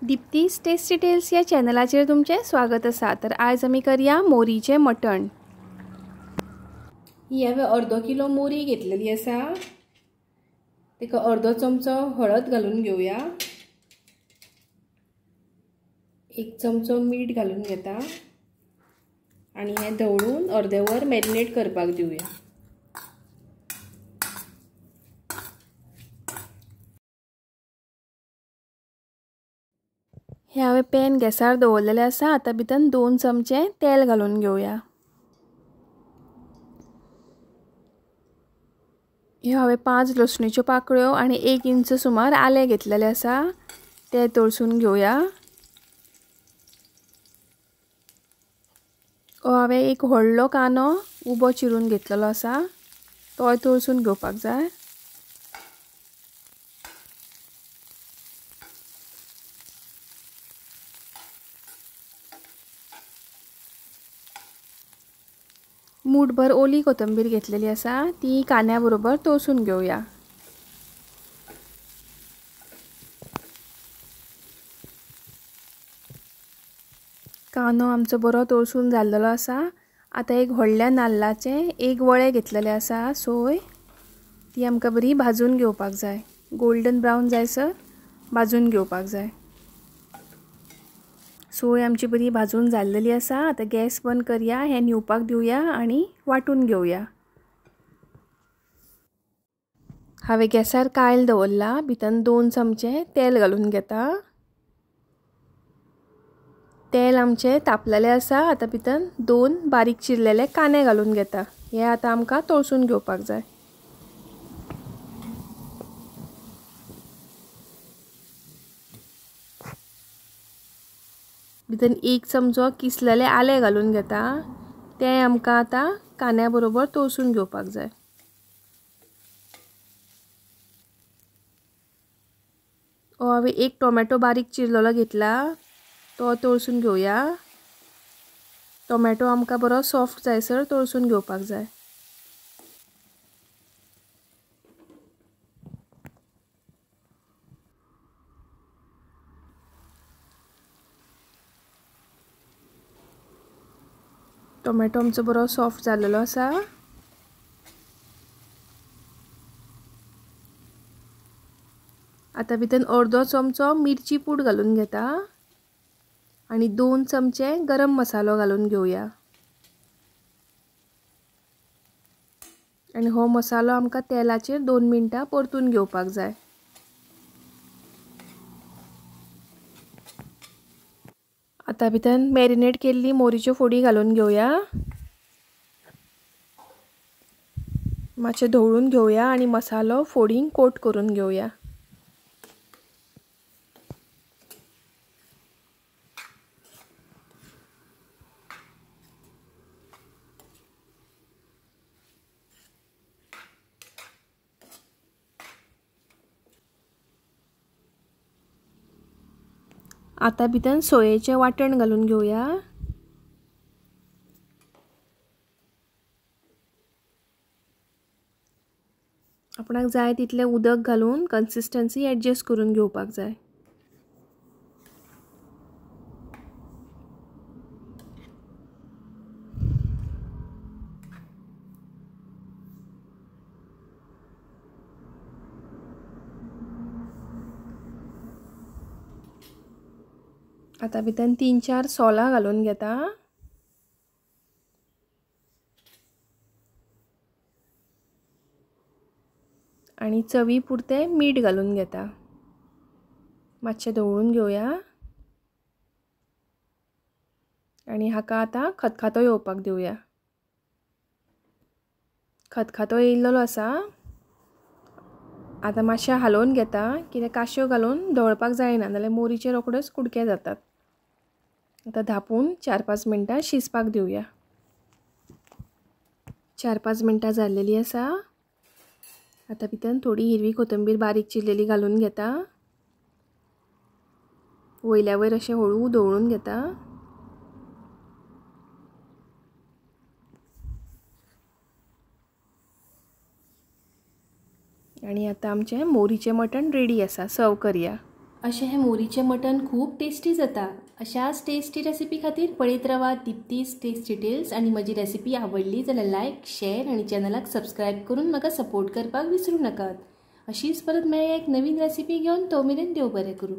दीप्तीस tasty tales या चॅनलाचेर तुमचें स्वागत आसा। तर आज आमी करया मोरीचें मटण। ही हांवें अर्दो किलो मोरी घेतलेली आसा। ताका अर्दो चमचो हळद घालून घेवया, एक चमचो मीठ घालून घेता आनी हें धवळून अर्दे वर मॅरिनेट करपाक दिवया। हे हांवें पॅन गॅसार दवरलेलें आसा। आतां भितर 2 चमचे तेल घालून घेवया। ह्यो हांवें 5 लसणीच्यो पाकळ्यो आनी 1 इंच सुमार आलें घेतलेलें आसा, ते तळसून घेवया। हांवें एक व्हडलो कांदो उबो चिरून घेतलेलो आसा, तोय तळसून घेवपाक जाय। मूठभर ओली कोथंबीर घेतलेली आसा, ती कांद्या बरोबर तळसून घेवया। कांदो आमचो बरो तळसून जाल्लो आसा। आतां एक व्हडल्या नाल्लाचें एक वळें घेतलेलें आसा सोय, ती आमकां बरी भाजून घेवपाक जाय। गोल्डन ब्रावन जायसर भाजून घेवपाक जाय। सोय आमची बरी भाजून जाल्लेली आसा। आतां गॅस बंद करया, हें न्हिवपाक दिवया आनी वांटून घेवया। हांवें गॅसार कायल दवरला, भितर 2 चमचे तेल घालून घेता। तेल आमचें तापलेलें आसा। आतां भितर 2 बारीक चिरलेले कांदे घालून घेता। हे आतां आमकां तळसून घेवपाक जाय। भितर 1 चमचो किसलेले आलें घालून घेता, तें आमकां आतां कांद्या बरोबर तळसून घेवपाक जाय। हांवें 1 टोमॅटो बारीक चिरलेलो घेतला, तो तळसून घेवया। टोमॅटो आमकां बरो सॉफ्ट जायसर तळसून घेवपाक जाय। टोमॅटो आमचो बरो सॉफ्ट जाल्लो आसा। आतां भितर अर्दो चमचो मिरची पूड घालून घेता आनी 2 चमचे गरम मसालो घालून घेवया। आनी हो मसालो आमकां तेलाचेर 2 मिनटां परतून घेवपाक जाय। आतां भितर मॅरिनेट केल्ली मोरीच्यो फोडी घालून घेवया। मातशें धवळून घेवया आनी मसालो फोडींक कोट करून घेवया। आतां भितर सोयेचें वांटण घालून घेवया। आपणाक जाय तितलें उदक घालून कन्सिस्टन्सी एडजस्ट करून घेवपाक जाय। आतां भितर 3-4 सोलां घालून घेता। आनी चवी पुरतें मीठ घालून घेता। मातशें धवळून घेवया आनी हाका आतां खतखतो येवपाक दिवया। खतखतो येयल्लो आसा। आतां मातशें हालोवन घेता, कित्याक काश्यो घालून धवळपाक जायना, नाल्यार मोरीचे रोखडेच कुडके जातात। आतां धांपून 4-5 मिनटां शिजपाक दिवया। 4-5 मिनटां जाल्लेली आसा। आतां भितर थोडी हिरवी कोथंबीर बारीक चिरलेली घालून घेता। वयल्या वयर अशें हळू धवळून घेता। आनी आतां आमचें मोरीचें मटण रेडी आसा, सर्व करया। अशें हें मोरीचें मटण खूब टेस्टी जाता. अशाच टेस्टी रेसिपी खातीर पळयत रावात दीप्तीस टेस्टी टेल्स. आनी म्हजी रेसिपी आवडली जाल्यार लायक, शेअर आनी चॅनलाक सबस्क्रायब करून म्हाका सपोर्ट करपाक विसरूं नाकात. अशीच परत मेळया एक नवीन रेसिपी घेवन. तो मेरेन देव बरें करूं.